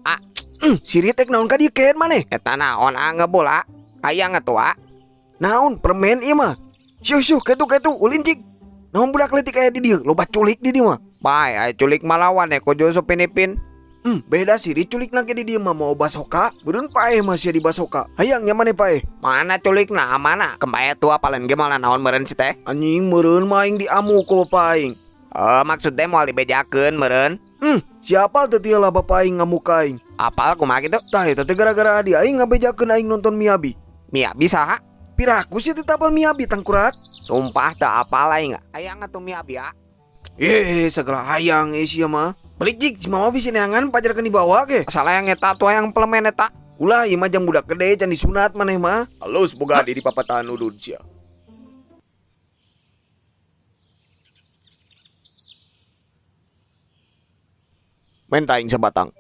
Ah. Sirit ek naon ka dieu keun maneh? Eta naon ah ngebul ah. Hayang atuh ah. Naon permen ieu mah? Syuh syuh ketu ketu ulin cik. Naon budak leutik aya di dieu, loba culik di dieu mah. Bae aya culik malawan ku Yusuf Pinipin. Beda sirit culik na ge di dieu mah mau basoka. Beureun paeh mah sia di basoka. Hayang nya maneh paeh. Mana culikna mana? Kembaya tua palen ge moal naon meureun si teh. Anjing meureun mah aing diamuk ku bapa aing. Oh, maksud teh moal dibejakeun meureun. Siapa teh tieu lah bapa aing ngamuk ka aing. Apal kumaha kitu? Tah eta teh gara-gara adi aing ngabejakeun aing nonton Miyabi. Miyabi saha? Piraku sih teu apal Miyabi tangkurak. Sumpah teu apal aing. Hayang atuh Miyabi ah. Segala hayang sia mah. Balik jik, si mama bisa neangan pajarkeun dibawa ke. Salah yang eta tuh yang pelemen eta. Ulah ieu mah jang budak gede can disunat maneh mah. Halus boga adi di papatahan udud sia. Menta aing sabatang.